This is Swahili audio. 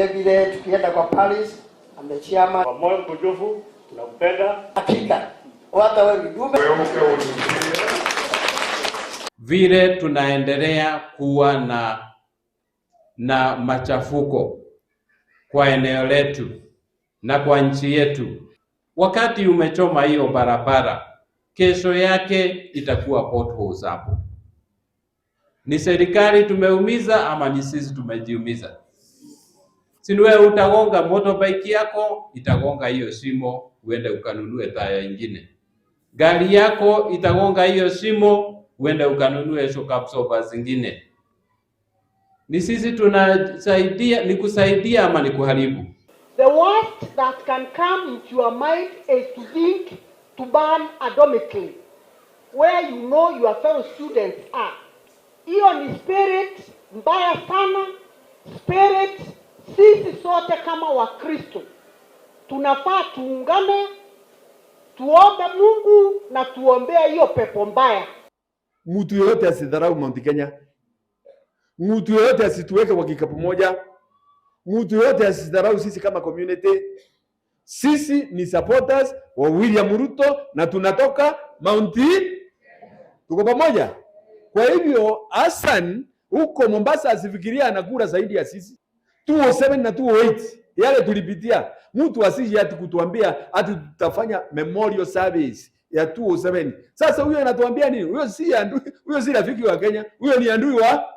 Vile vile tukienda kwa Paris, I'm the chairman. Kwa moyo mkunjufu tunakupenda. Hakika hata wewe vidume. Vile tunaendelea kuwa na machafuko kwa eneo letu na kwa nchi yetu. Wakati umechoma hiyo barabara, kesho yake itakuwa potholes hapo. Ni serikali tumeumiza ama ni sisi tumejiumiza? Si ni wewe utagonga motorbike yako, itagonga hiyo shimo, uende ukanunue taya ingine. Gari yako itagonga hiyo shimo, uende ukanunue shock absorber zingine. Ni sisi tunasaidia, ni kusaidia ama ni kuharibu? The worst that can come into your mind is to think to burn a dormitory where you know your fellow students are. Hiyo ni spirit mbaya sana, spirit. Sisi sote kama Wakristo tunafaa tuungane, tuombe Mungu na tuombee hiyo pepo mbaya. Mtu yoyote asidharau Mount Kenya. Mtu yoyote asituweke kwa kikapu moja. Mtu yoyote asidharau sisi kama community. Sisi ni supporters wa William Ruto na tunatoka Mount, tuko pamoja. Kwa hivyo Hassan huko Mombasa asifikiria anakula zaidi ya sisi. 207 na 208 yale tulipitia, mtu asije ati kutuambia ati tutafanya memorial service ya 207. Sasa huyo anatuambia nini? Huyo si andui, huyo si rafiki wa Kenya, huyo ni andui wa.